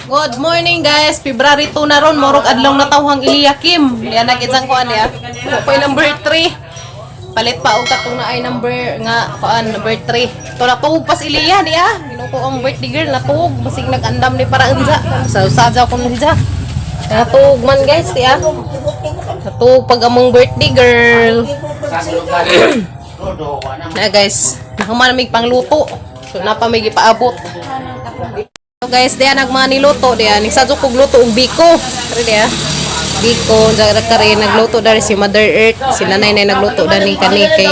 Good morning, guys. February 2 na ron, morog adlaw na tawhang Iliya Kim. Diyan nag isang kuan niya. Poy number 3. Palit pa og katong na ay number nga kuan number 3. To natuog pas Iliya niya. Ginoo ko ang birthday girl natuog basig nag-andam ni para unsa. Sa usaja ko niya. Natuog man, guys, diya. Natuog pag among birthday girl. Na guys, nahuman mig pangluto. So napa may gipaabot. So guys, diya nagmani niluto diya. Nagsadyo kog luto og biko. Kare diya. Biko, dara kare nagluto dari si Mother Earth. Si nanay na nagluto dani kani kay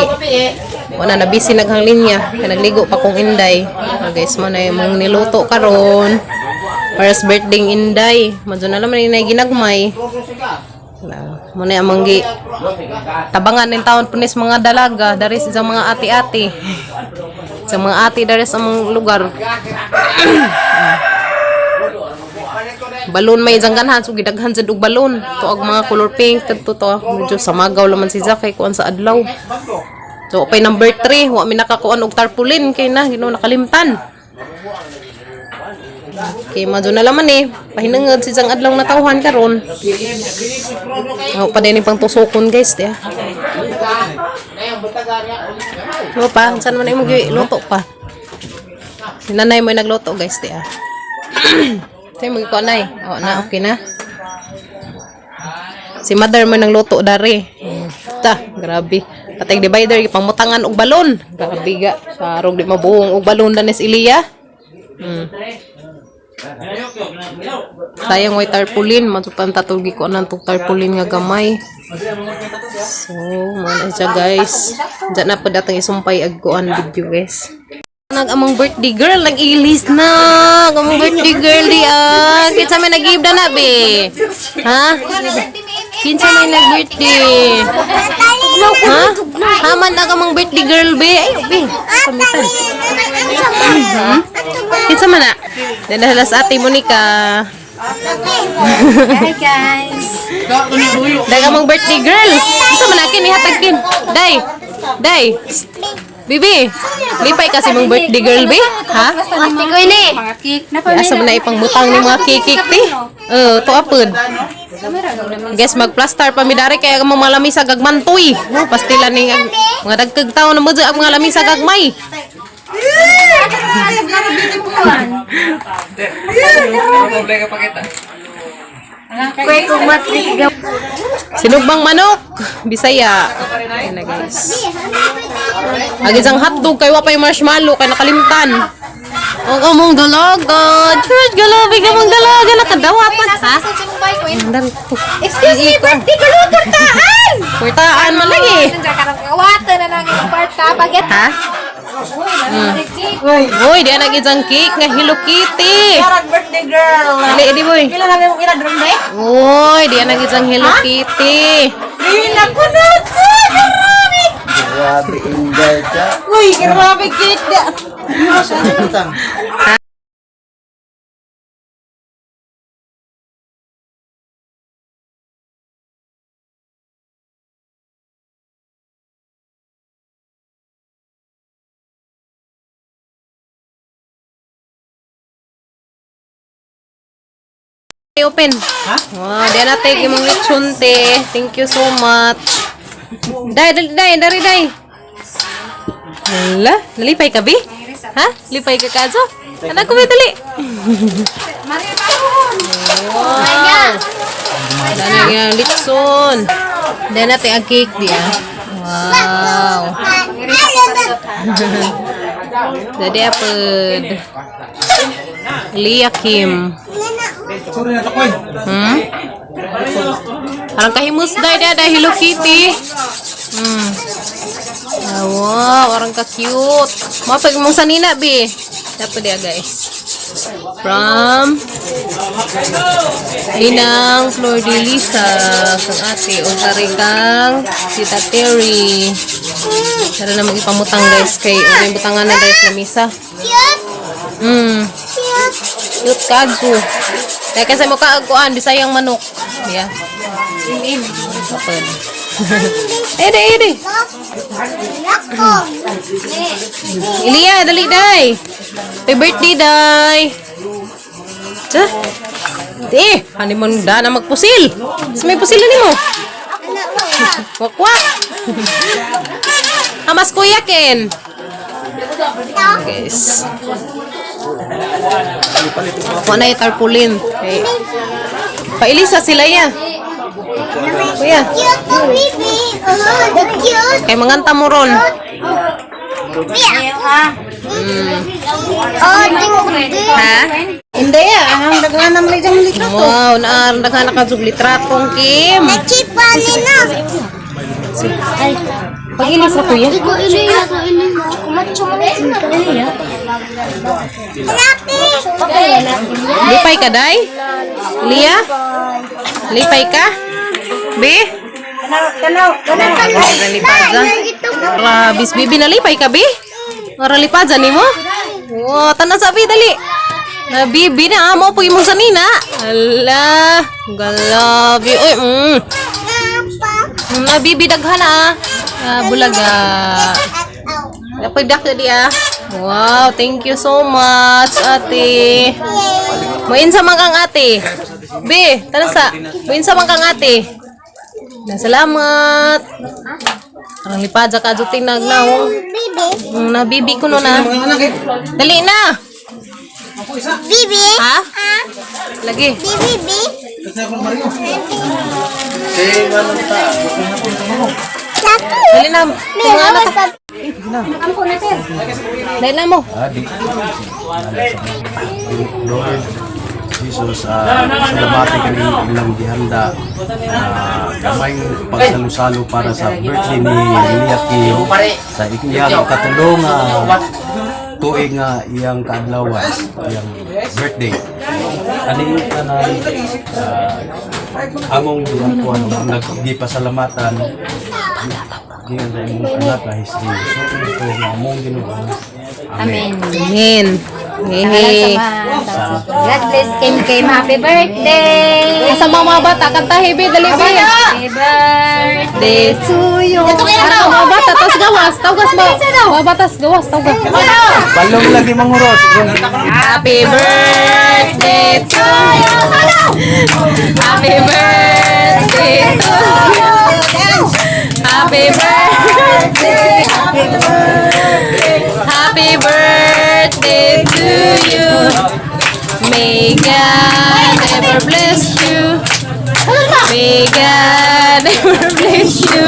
wala na busy naghang linya kay nagligo pa kong inday. So guys, mo na yung mga niluto karon. Para sa birthday inday. Madyo na naman inay ginagmay. Mo na amang gi tabangan ning taon punis mga dalaga dari sa mga ati-ati. Sa mga ati dari sa among lugar. Balon may isang ganhan so gidaghan sad og balon. To og mga color pink kadto to medyo samagaw laman si Zack kay kuan sa adlaw. So pay number 3, wa mi nakakuan og tarpaulin kay na Ginoo nakalimtan. Okay, madyo na laman eh. Pahinungod si isang adlaw na tawhan karon. Oh, pa din pang tusokon, guys, diya. Ano pa? Saan man imong luto pa? Si nanay mo yung nagluto, guys, diya. Sa'yo mo ikaw, nay. Oh, na, okay na. Si mother mo nagluto dari. Ta, grabe. Patay divider, ipamutangan og balon. Grabe ga. Sarong di mabuhong og balon danis Iliya. Sayang way tarpaulin, matupan tatulgi ko anang tong tarpaulin nga gamay. So, mo na siya, guys. Diyan na pa datang isumpay ag kuan video, guys. Nag among birthday girl nag ilis na. Among birthday girl di ah. Kinsa may nag-ibda na be? Ha? Kinsa may nag-birthday? Ha? Haman ang among birthday girl be. Ay, be. Pamitan. Kinsa man na? Dahil sa Ate Monica. Hi, guys. Dahil among birthday girl. Kinsa man akin ihatag kin. Day. Day. Bibi, lipay kasi mong birthday girl, be? Ha? Ate ko ini. Mga cake na pa. Asa man na ipangbutang ni mga kikik ti? Eh, to apod. Guys, magplastar pa mi dari kaya ang mga lamisa gagmantoy. No, pastila ni mga dagkag taon na mo ang mga lamisa gagmay. Sinugbang manok, Bisaya. Ayan na, guys. Ang isang hotdog kay wa pay marshmallow kay nakalimtan. Ang among dalaga. Church, galabi ka mong dalaga. Nakadawa pa. Ha? Excuse me, birthday ko lang kurtaan. Kurtaan man lagi. Kawata na lang yung parta. Pag Ha? Uy, di nag isang cake nga Hello Kitty. Birthday girl. Dali, di boy. Pila na mo kila drone be? Uy, di nag isang Hello Kitty. Pila ko na. Grabe. Grabe, inday ka. Uy, grabe cake da. Utang. Open. Wow, di na take imong lechon te. Thank you so much. Dai, dali, dai, dari, dai. Hala, nalipay ka, bi? Ha? Lipay ka kaso? Anak ko, bi, dali. Wow. Dali nga litson. Dai natin ang cake di ah. Wow. Dali apod. Lia Kim. Hmm? Parang kahimus dai dai dai Hello Kitty. Ah, wow, parang ka-cute. Mapag mong sanina, bi. Dapat dia, guys. From Ninang Flor de Lisa, kang ate, o kang Tita Terry. Tara na magipamutang, guys, kay ano yung butangan na guys na misa. Cute kadso. Dahil kasi mukha agkuan, bisayang manok. Yeah. Kapag. Eh, di, eh, di. Ilya, dali, day. Happy birthday, day. Tsa. Di, hani mo da na magpusil. Sa may pusil ni mo. Wakwak. Hamas kuya Ken. Guys. Ako na yung tarpaulin. Okay. Pailisa sila ya. Kuya. Cute baby. Oh, cute. Kay manganta mo ron. Oh, tingog din. Ha? Hindi ah, ang daghan naman isang litrato. Wow, naar daghan na ka litratong Kim. Nachipa nina. Pag-ilis ra kuya. Igo ili ako ili. Kumatso mo na. Lipay ka day? Lia? Lipay ka? Bi? Tanaw, tanaw, tanaw. Nalipadza. Rabis bibi nalipay ka bi? Ora lipadza nimo? Wow, tanan sa bi dali. Na bibi na mo pag imong sanina. Ala, galabi. Uy. Na bibi daghan ah. Ah, bulaga. Dapat dak di ah. Wow, thank you so much, ate. Muinsa man kang ate. Bi, tara sa. Muinsa man kang ate. Na salamat. Parang lipadza ka jud tinag na oh. Bibi. Na bibi ko no na. Dali na. Bibi. Ha? Lagi. Bibi. Bibi. Kay manong ta. Dali na. Mga anak. Dali na mo. Ah, di. Lord Jesus, salamati kami ilang gihanda gamay pagsalusalo para sa birthday ni Lia Kim sa iyang katulong tuig nga iyang kaadlawan, iyang birthday. Aning tanan among giangkuan naggipasalamatan gikan sa imong anak nga si Jesus Cristo nga among Ginoo. Amen. Amen. Hehe. God bless Kim Kim. Happy birthday! Asa mga mga bata, kantahi bi, dali bi. Happy birthday to you. Ito mga bata, tas gawas, tawgas mo. Mga bata, tas gawas, tawgas. Balong lagi manguros. Happy birthday to you. Happy birthday to you. Happy birthday. Happy birthday. Happy birthday to you. May God ever bless you. May God ever bless you.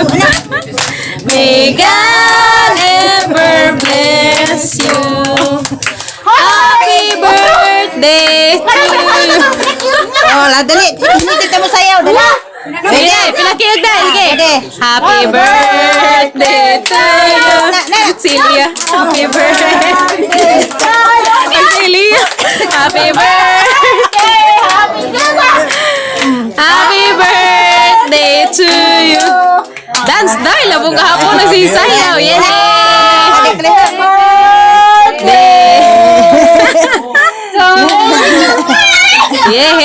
May God ever bless you. Happy birthday to you. Oh, la dali. Hindi mo sayaw, dali. Sige, pinakiyag na. Sige. Happy birthday to you. Celia. Happy birthday. Ay, Celia. Happy birthday. Happy birthday to you. Dance dahil. Labong kahapon nagsisayaw. Yay! Birthday. Yay!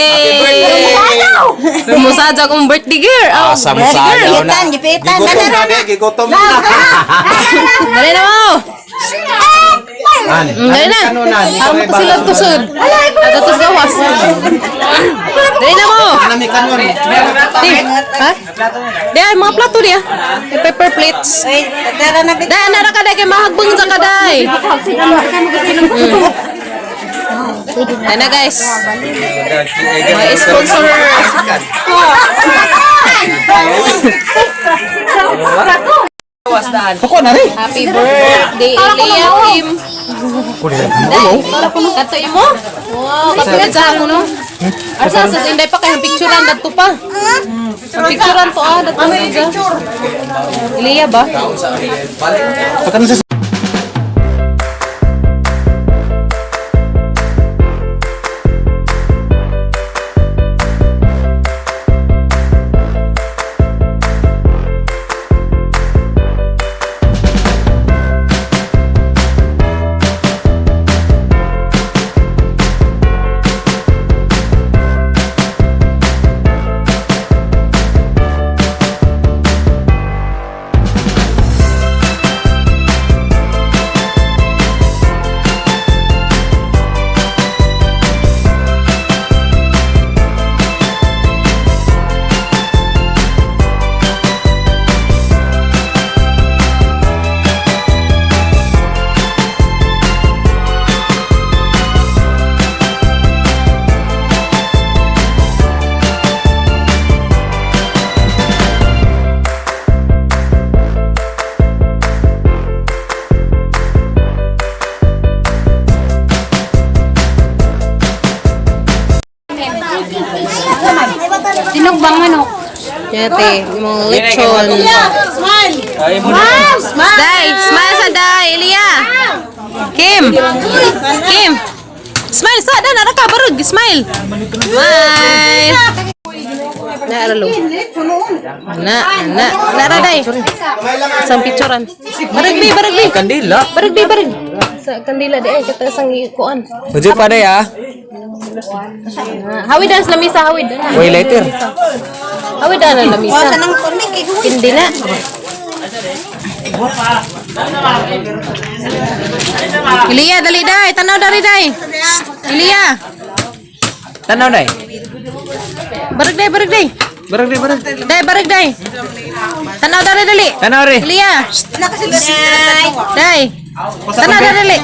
Musadya akong birthday girl. Oh, Asa mo birthday sa girl. ayaw na. Gipitan, gipitan. Gigutom na, be. Gigutom na. Dali na mo. An, Dali na. Ano na? Amo to sila tusod. Aga tos gawas. Dali na mo. Nami kanon. Di. Ha? Di ay mga plato diya. May paper plates. Ay, tara na. Dai nara ka dai kay mahagbong sa kaday. Dai na guys. Mga sponsor. Happy birthday, Elia Kim. Dai, kato imo? Wow, kato sa ako no. Arsa sa inday pa kay picturean dadto pa. Picturean to ah, dadto sa. Elia ba? Pagka Tinugbang manok. Yate, yung lechon. Smile. Day, smile sa day, Elia. Kim. Kim. Smile sa dan ara ka barug, smile. Smile. Na aralo. Na, na, na day. Sa picturean. Barug bi, barug bi. Kandila. Barug bi, barug. Sa kandila di ay kita sang kuan. Medyo pa day ah. Hawid dan sa lamisa, hawid. Way later. Hawid dan ang O, lamisa. sa nang kunik, eh, huy. Hindi na. Ilya, dali day. Tanaw dari day. Ilya. Tanaw day. Barag day, barag day. Barang day, barang. Day, barag day. Tanaw dari dali. Tanaw re. Ilya. Day. Tanaw dari dali.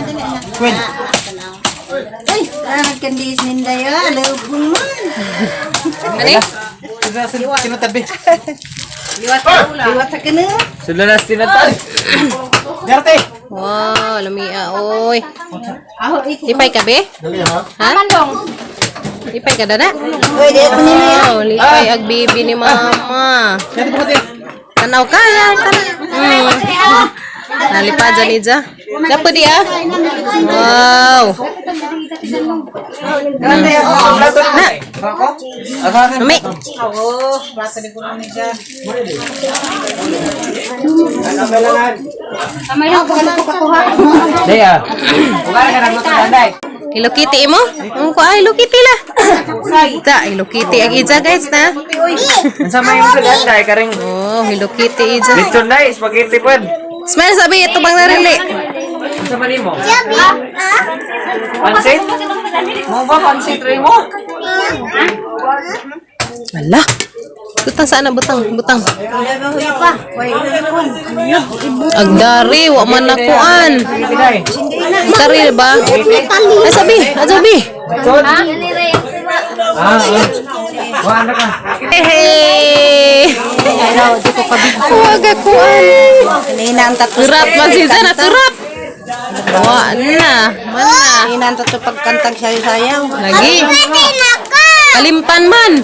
Ay, ah, nagkandis ninday, ah. Lubong man. Ani? Sinatabi. Liwat sa kano. Sila na sinatag. Wow, lamia oy. Aho, iko. Lipay ka be? Dali ha. Ha? Lipay ka dana? Uy, di ako nila. Wow, lipay ag baby ni mama. Tanaw ka na. Mm. Nalipad dyan ija. Dapat di ah. Wow. Na. Mami. Day ah. Bukan ka nagluto day. Hello Kitty mo? Ang ko ay Hello Kitty lah. Ta, Hello Kitty ang ija guys na. Unsa may imong sudan day karing Oh, Hello Kitty ija. lechon day, spaghetti pod. Smile sabi ito bang narili. Unsa man nimo? Pansit? Mo ba pansit rin mo? Ala. Butang sana butang, butang. Agdari wa man nakuan. Spaghetti day. Dari ba? Ay sabi, asabi. Lechon. Ah, ah. Wa anak ka. Hey. Wag akuan. Kanina ang tatlo. Turap man si Zana, turap. Wa na, man na. Kanina ang tatlo pagkantang sayaw-sayaw. Lagi. Kalimtan man.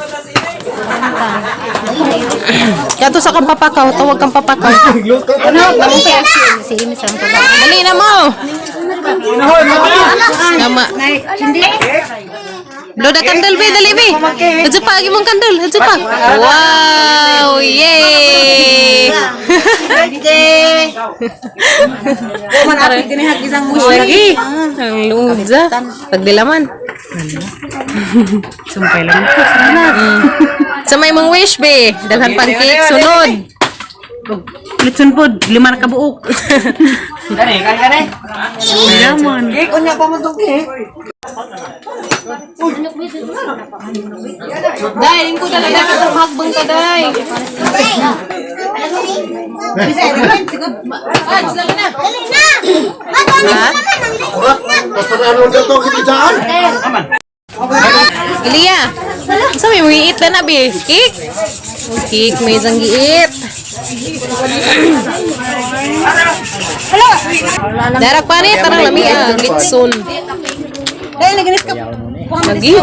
Kato sa kang papakaw, tawag kang papakaw. Ano? Si Imis ang pala. Dali na mo. Tama. Hindi. Blow the candle, be. Dali, be. Hadyo pa, agi mong candle. Hadyo pa. Wow! Yay! Birthday! Man apil dinihag isang Lagi. Ang luza. Pagdilaman. Sumpay lang. Sa may mong wish, be. Daghan pang cake. Sunod. Litson pod, lima na kabuok. Kani, kani kani. Lemon. Cake unya pa man tong cake. Day, ko talaga ka hagbang ka, day. Ha? Pasarano na to kitaan. Ilya, sa may mga iit na na, be? Cake? Cake, may isang giit. Darak pa ni, tarang lami ah, litson. Dahil naginis ka. Lagi.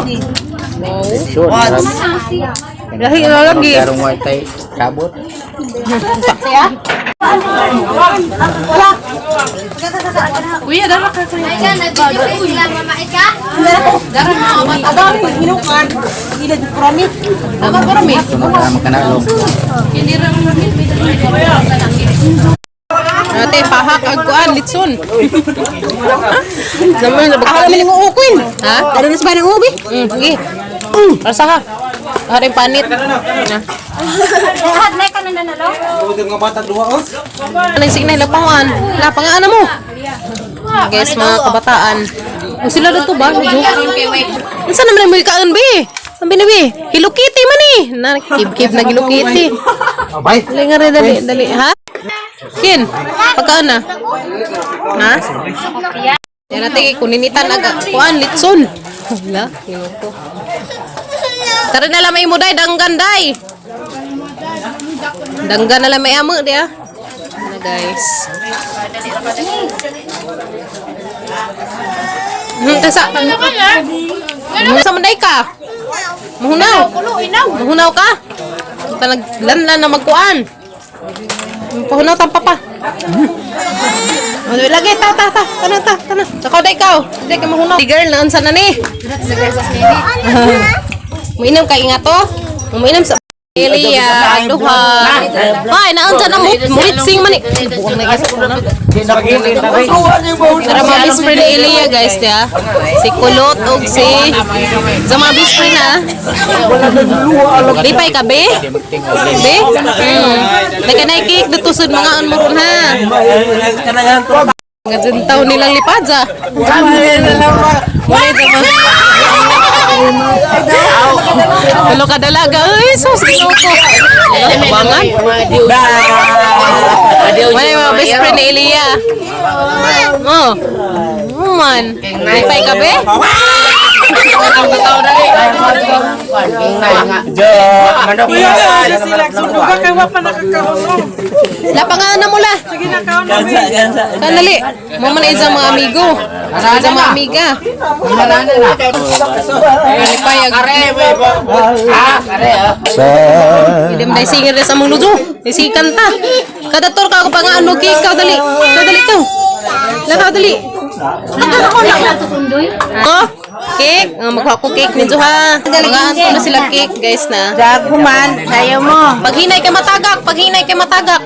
Lahi na lagi. Karong way tay kabot. Kuya, darak ka kuya. Adami, hinukan. Ila di kurami. Tama ko rami. Makanalog. Ate, pahak ang kuan, litson. Sama na Ako naman yung uukuin. Ha? Dali na sa bahay ng ubi. Sige. Para ha. Haring panit. Na. Lahat na ka na nanalo? Anong signal lapangan? Lapangan ano mo? Guys, mga kabataan. Ang sila na to ba? Unsa naman mo ikaon be? Ang binabi. Hello Kitty man eh. Na kib-kib na Hello Kitty. Abay. Dali nga rin, dali, dali. Ha? Kin, pagkaan na? Ha? Yan natin, kuninitan aga. Kuan, litson. Wala, ko. Tara na lang may muday, danggan day. Danggan na lang may amo, di ah. Na guys. Tasa. Sa manday ka? Mahunaw. Mahunaw ka. Talag lanlan na magkuan. Pahunaw tang papa. Ano lagi ta ta ta kana ta kana. Sakaw da ikaw. Hindi ka mahunaw. Di girl na unsa na ni? Muinom ka inga to. Muinom sa Elia, duha. Ay, naunsa na mo muitsing man ni. Buang na guys. Tara mga best friend ni Elia guys, ya. Si Kulot og si sa mga best friend ah. Lipay ka be? Be? May kanay cake dito sud mga on mo ron ha. Nga taw nilang lipadza. Wala ito man. Tulo ka dalaga. Ay, sus, ginoo ko. Abangan. Wala yung mga best friend ni Elia. Oh. Oh man. Lipay ka be? Lapangan na mula. Kanali. Mo man isa mga amigo. Isa mga amiga. Lipay ag. Hindi mo na singer na sa mong luto. Sige kanta. Kada tour ka ako pa nga ano cake ka dali. Ka dali ka. Lakaw dali. Oh, cake. Oh, magkuha ko cake ninyo ha. Mga anto na sila cake guys na. Human, sayo mo. Paghinay kay matagak, paghinay kay matagak.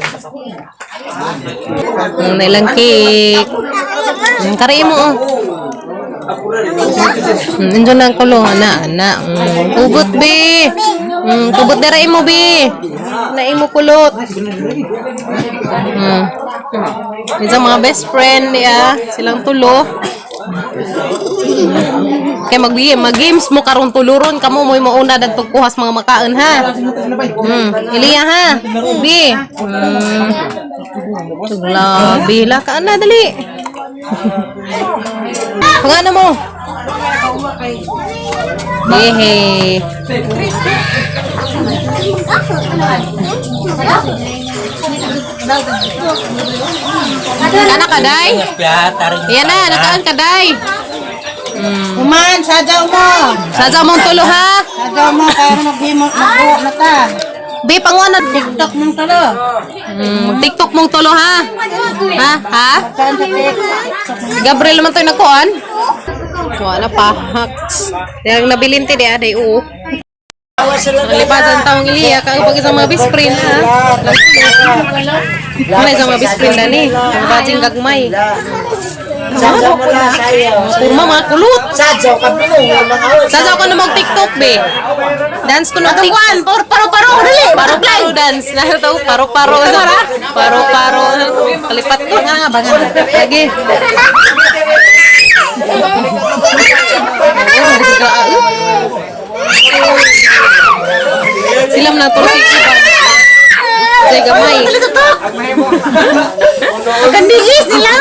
Nailang cake. Kari mo oh. Nandiyan na ang kulong, ana, ana. Kubot, be. Kubot na rin mo, be. Na imo kulot. Minsan mga best friend, ya, silang tulo. Kaya mag mag-games mo karon tuluron kamo mo'y mauna dadto kuhas mga makaon ha. Eliya ha. Bi. Grabe la ka na dali. Pangana mo. Yehe. Kana kaday? Yan na, nakaan kaday. Human, sadyaw mo. Sadya mong tulo ha. Sadyaw mo, kaya maghimo, magbuo na ta. Bi, panguan na. TikTok mong talo. TikTok mong tulo ha. Ha? Ha? Saan sa TikTok? Gabriel naman to'y nagkuan. Kuha na pa. Haks. Dahil nabilin ti di aday oo. Nalipasan ang taong iliya kang pag isang mga best friend ha. Wala isang mga best friend dani. Ang bajing gagmay. Sadyaw mo na sayo. Kurma mga kulot. Sadyaw ka pinungo mga awit. Sasaw ko na mag TikTok be. Dance ko na TikTok. Paro paro paro dali. Paro paro dance. Narito paro paro. Paro paro. Kalipat ko nga nga bangan. Lagi. Sila man na si iba. Say gamay. Kandiis nila.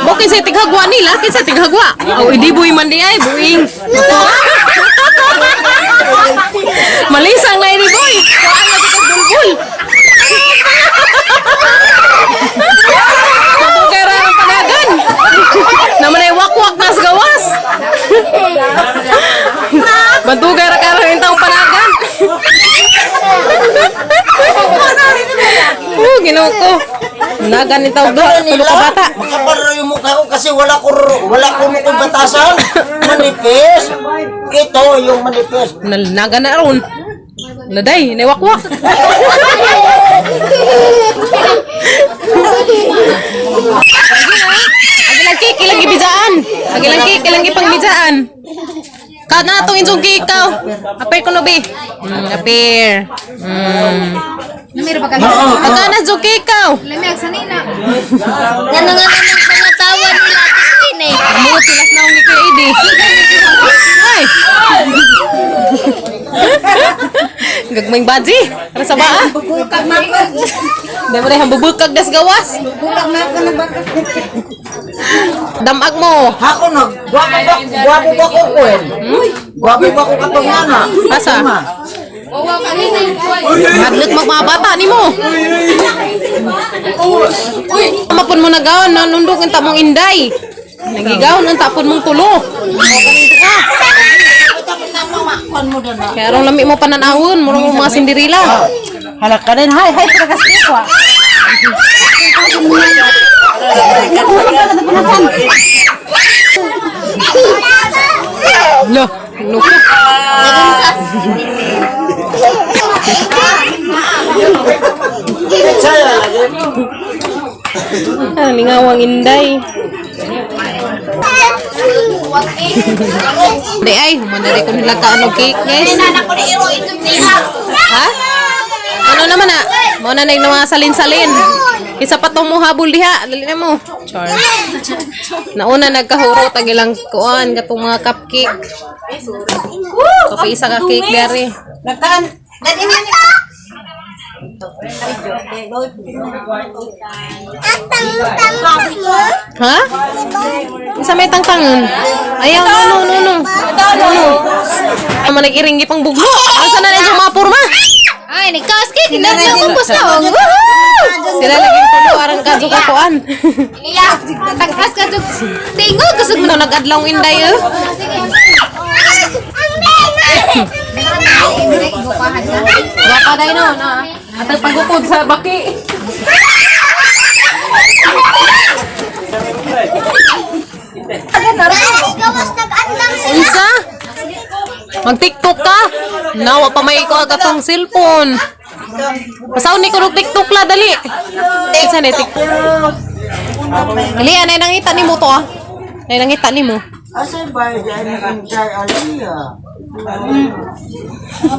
Bukid sa tighagwa nila, kinsa tighagwa. Aw idi buy man di ay buing. Malisang na ini boy. Kuan lagi kag bulbul. Matugay ra ang panagan. Naman ay wakwak nas gawas. Matugay ra karon intang panagan. Oh, Ginoo ko. Nagan ni tawag duha tulo ka bata. Makapal ra yung mukha ko kasi wala ko mo kong batasan. Manipis. Ito yung manipis. Naga na ron. Laday, nawakwak. Agilang cake, ilang gibidaan. Agilang cake, ilang gipangbidaan. Ka na itong insong cake ka. Apir ko no be. Apir. Pagka na yung cake ka. Ano nga naman mga tawa nila Christine eh. Amot sila na ni Kuya Edi. Ay. Gagmay baji. Para sa baa. Bukag mako. Di mo rin bubukag das gawas. Bukag mako na baka. Damag mo. Ako na, gwapo ba ko kwen? Gwapo ba ko katong ana? Asa? Madlot mo mga bata ni mo. Mapun mo na nagaon, nanundok ang tamong inday. Nagigaon ang tapon mong tulo. Kaya aron lami mo pananawon, murag mo mga Cinderella. Halak ka din. Hay, hay, tragas ko. Lo, nuko. Ah, ningawang inday. Di ay, humanari ko nila ka ano cake, guys. Ha? Ano naman ah? Mo na na yung mga salin-salin. Isa pa tong muhabol diha. Dali na mo. Char. Nauna nagkahurot ang ilang kuan katong mga cupcake. Kape isa ka cake diri. Nagtaan. Dali na. Ha? Isa may tangtangan. Ayaw, no, no, no, no. No, no. Ang nag-iringi pang buglo. Asa na na yung mga purma? Ay, nagkaos cake. Nagkaos na. Sila lagi tulo arang kadyo ka kuan. Iya. Tangkas ka jud. Tingog kusog Ano nag-adlaw inday eh. Wapa day no na. Atag pagupod sa baki. Unsa? Mag-TikTok ka? Nawa pa may ikaw katong cellphone. Pasaon ni kunog TikTok la dali. Isa ni TikTok. Dali anay nangita nimo to ah. Nay nangita nimo. Asa ba yan ang Char Aliyah?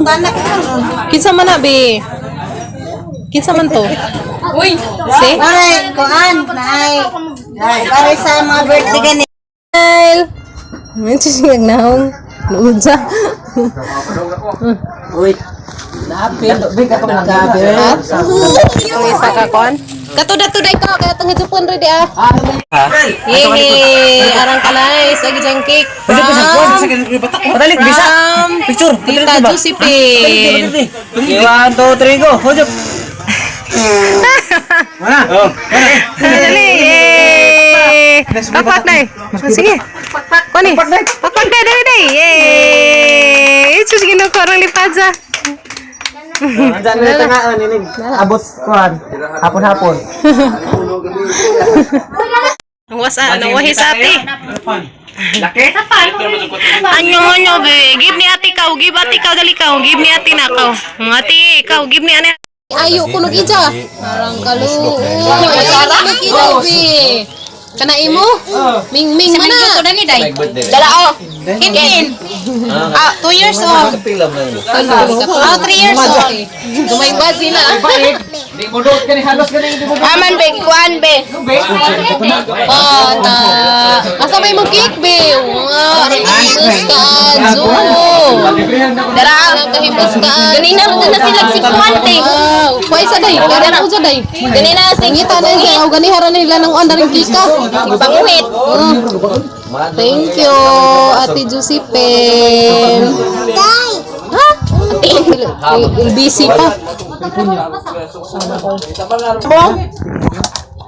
Tanak ko. Kinsa man na be? Kinsa man to? Uy, si? Pare, kuan, naay. Pare sa mga birthday gani. Smile. Medyo siya naong. Luod sa. Uy. Naapil. Big ako mga gabi. Ang isa ka kon. Katuda-tuday ka kaya tangid sa phone ready ah. Yay! Arang kalay sa gijang cake. From Padalik, bisa. From Picture. Tita Josephine. 1, 2, 3, go. Hujok. Mana? Oh. Dali. Yay! Pakpak na eh. Sige. Kani. Pakpak na dali dali. Yay! Sus ginoo ko arang lipadza. Andiyan na tanga ninig. Abot kuan. Hapon-hapon. Wasa na wahi sa ate. Laki? Anyo anyo be, give ni ate kaw, give ate kaw dali kaw, give ni ate na kaw. Ate kaw, give ni ane. Ayo kunog ija. Arang kalu. Ay, arang kita be. Kana imo? Ming ming man na. Dala oh. Kin. Ah, 2 years old. Ah, 3 years old. Gamay ba sila? Aman be, kuan be. Bata. Asa may mong cake be? Nga, arang kahibos ka adyo. Dala. Arang kahibos ka adyo. Ganina mo na sila si kuan te. Wow, kuhay sa day. Kaya ko sa day. Ganina si Ngita na siya. O ganihara na nila ng andaring kika. Panguhit. Thank you, Ate Josephine. Ha? Ate, busy pa.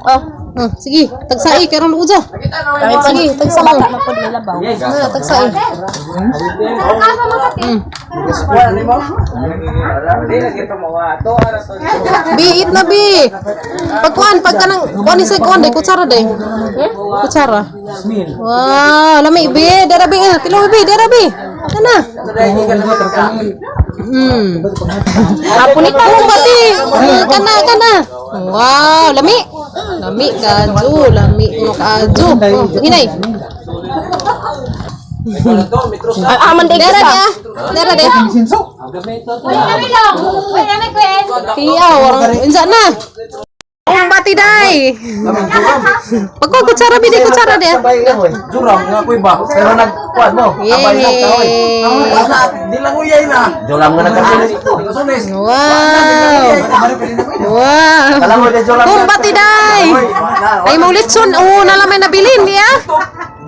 Oh, ah, sige, tagsai karon uja. Sige, tagsai. Ah, tagsai. Bi, eat na bi. Pagkuan, pagka nang kuan isa kuan day kutsara day. Kutsara. Wow, lami bi, dara bi, ah, tilaw bi, dara bi. Kana. Apunita mo pati. Kana kana. Wow, lami. Lami kadyo, lami mo kadyo. Oh, hinay. Aman day Dara dia. Dara dia. Iya, orang insa na. Ang bati day. Pagko kutsara bi di kutsara dia. Jurang nga ko iba. Pero nagkuan mo. Abay na taoy. Yay. Di lang uyay na. Jolam nga nagkasunis ito. Nagkasunis. Wow. Wow. Alam mo, di jolam. Kung bati day. Ay mo litson, oo na lang may nabilin niya.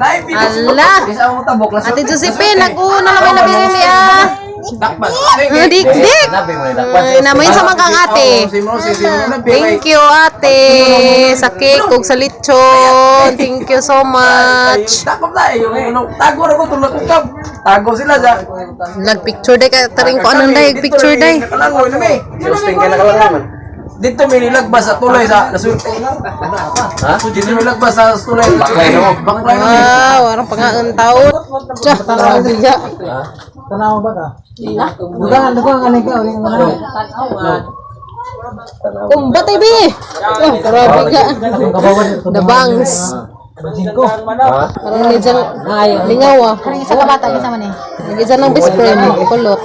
Ala. Isa mo tabok Ate Josephine, nag-uuna lang may nabilin niya. Dakpan. Ah, dik dik. Ay, namoy sa mga kang ate. Thank you, ate, sa cake ug sa lechon. Thank you so much. Dakpan tayo. Tago ra ko tulad ko kap. Tago sila sa. Nagpicture day ka taring ko anong day picture day. Nakalangoy na may. Dito may nilagbas sa tulay sa nasulti. Ha? Dito may lagbas sa tulay. Baklay na mo. Baklay na. Wow, arang pangaon taon. Tsa, grabe ka. Tanaw ba ka? Dugangan, dugangan ka uling mga. Kumbatay bi. Oh, grabe ka. The bangs. Parang ni dyan, lingaw ah. Karing isa ka bata, isa man eh. Lagi dyan ng best friend, kulot.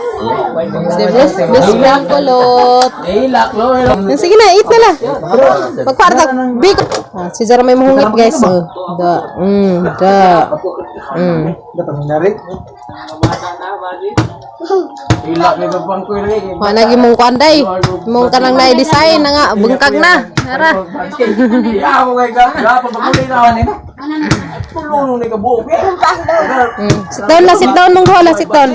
Si best friend kulot. Sige na, eat na la. Magparta, big. Ah, si Zara may mahungit, guys. Oh. Da. Da. Dapat hinari. Ilak ni babang ko lagi. Wa lagi mong kuanday. Mong kanang na design na nga bungkag na. Tara. Ya ako kay ka. Gapa paguli na ni. Tulong ni ka buok. Sit down la, sit down mong la, sit down.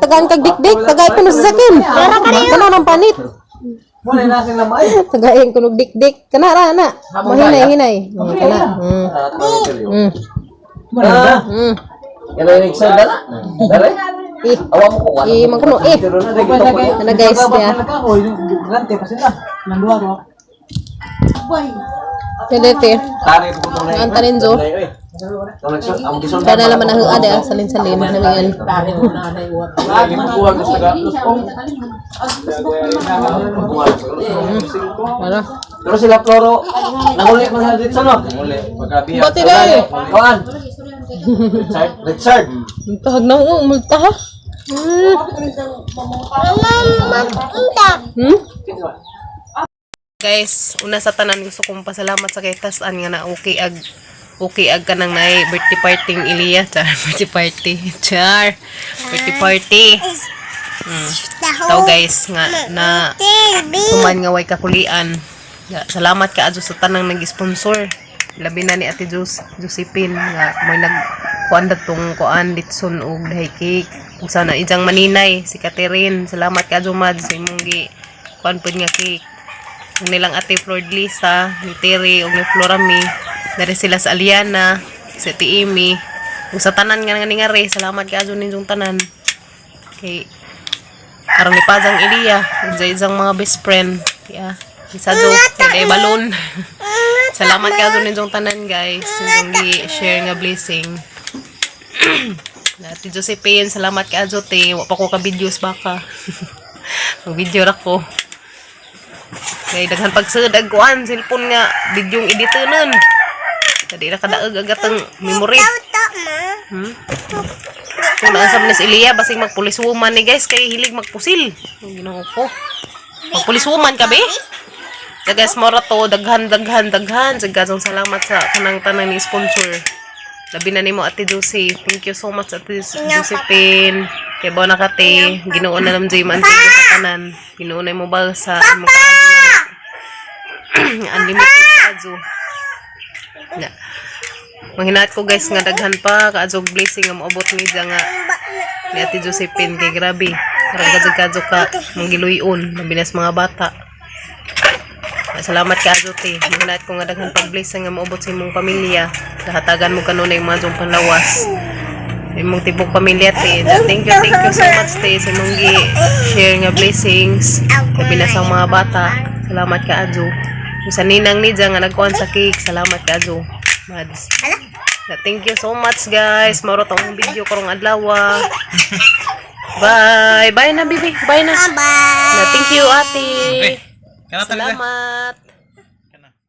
Tagaan kag dikdik, tagay kuno sa sakin. Kana ng panit. Muna na sila may. Tagayin kuno dikdik. Kana ra na. Mahinay hinay. Kana. Muna na. Yan ang nagsa dala. Dala. Eh. Awa mo ko. Eh, mangkuno eh. Ano guys, ya. Grante pa sila. Nang duha ko. Telete. Tari ko to na. Ang tanin zo. Kada naman ang huad eh, salin-salin namiyan. Ano? Pero sila Floro, nanguli man sa dito no. Nanguli. Pagkabiya. Bati dai. Kuan. Richard. Richard. Multahag na oo, multaha. Guys, una sa tanan gusto kong pasalamat sa kay Tasan nga na okay ag kanang naay birthday party ng Ilya. Char, birthday party. Char. Birthday party. Tao guys nga na tuman nga way kakulian. Ya, salamat ka adto sa tanang nag-sponsor. Labi na ni Ate Jos, Josephine nga may nag kuan datong kuan litson og dahi cake. Ug sana ijang maninay si Catherine. Salamat ka adto Mad sa imong gi kuan pud nga cake. Ug nilang Ate Flor Lisa, ni Terry ug ni Florami. Dari sila sa Aliana, si Ate Amy. Ug sa tanan nga nga ningari, salamat ka adto ninyong tanan. Kay aron ni Pazang Eliya, ug sa isang mga best friend. Yeah. Isa do, kay balon. Salamat ka doon ninyong tanan, guys. Inyong gi-share nga blessing. Ate Josephine, salamat ka adto te. Wa pa ko ka videos baka. Mag-video ra ko. Kay daghan pagsud ag kuan cellphone nga videong editonon. Kadi ra kadaog ag atong memory. Kung naan sa manis Eliya, basig magpulis woman ni guys, kay hilig magpusil. Ang Ginoo ko. Magpulis woman ka be? So guys, mora to, daghan, daghan, daghan. So guys, ang salamat sa kanang tanan ni sponsor. Labi na nimo Ate Josie. Thank you so much, Ate Josephine. Kay ba na kate, Ginoo na lang jay man sa tanan. Ginoo na mo ba sa imong kaadyo na unlimited kaadyo. Na. Manghinat ko guys nga daghan pa kaadyo blessing nga moabot ni dya nga ni Ate Josephine kay grabe. Karang kadyo ka manggiluyon labi na sa mga bata. Salamat ka adyo te. Manghinat ko nga daghan pag blessing nga moabot sa imong pamilya. Kahatagan mo kanunay mga jong panlawas. Imong tibok pamilya te. Thank you so much te sa imong gi share nga blessings. Labi na sa mga bata. Salamat ka adyo. Ug sa ninang ni nga nagkuan sa cake. Salamat ka adyo. Mads. Thank you so much guys. Moro tong video karong adlaw. Bye. Bye na, baby. Bye na. Bye. Thank you, ate. Salamat.